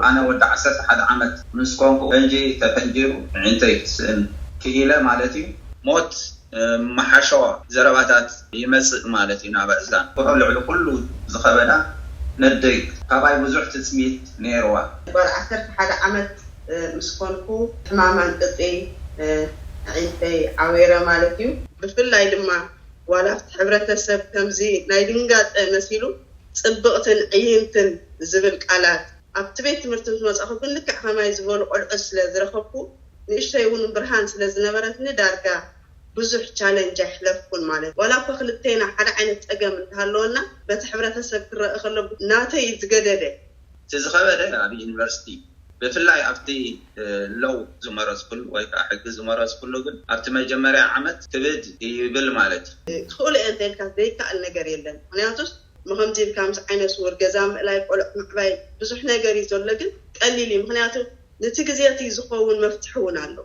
ኣነ ወዲ ዓሰርተ ሓደ ዓመት ምስ ኮንኩ ፈንጂ ተፈንጂሩ ኣዒንተይ ክስእን ክኢለ ማለት እዩ። ሞት መሓሸዋ ዘረባታት ይመፅእ ማለት እዩ ናብ ኣእዛን። ልዕሊ ኩሉ ዝኸበዳ ነደይ ካባይ ብዙሕ ትፅቢት ነይርዋ። ጓል ዓሰርተ ሓደ ዓመት ምስ ኮንኩ ሕማም ኣንጥጢ ኣዒንተይ ዓወረ ማለት እዩ። ብፍላይ ድማ ዋላ ኣብቲ ሕብረተሰብ ከምዚ ናይ ድንጋፀ መሲሉ ፅብቕትን ዕይንትን ዝብል ቃላት ኣብቲ ቤት ትምህርቲ ምስ መፃኹ ግን ልክዕ ከማይ ዝበሉ ቆልዑት ስለ ዝረኸብኩ ንእሽተይ እውን ብርሃን ስለ ዝነበረትኒ ዳርጋ ብዙሕ ቻለንጅ ኣይሕለፍኩን ማለት ዋላ እኳ ክልቴና ሓደ ዓይነት ፀገም እንተሃለወና በቲ ሕብረተሰብ ክረአ ከሎ ናተይ ዝገደደ እቲ ዝኸበደ ኣብ ዩኒቨርሲቲ ብፍላይ ኣብቲ ሎው ዝመረፅኩሉ ወይ ከዓ ሕጊ ዝመረፅኩሉ ግን ኣብቲ መጀመርያ ዓመት ክብድ ይብል ማለት እዩ። ክኽእሎ እየ እንተልካ ዘይከኣል ነገር የለን። ምክንያቱስ መኸምዚ ኢልካ ምስ ዓይነ ስውር ገዛ ምእላይ ቆልዑ ምዕባይ ብዙሕ ነገር እዩ ዘሎ ግን ቀሊል እዩ። ምክንያቱ ንቲ ግዜ እቲ ዝኸውን መፍትሒ እውን ኣሎ።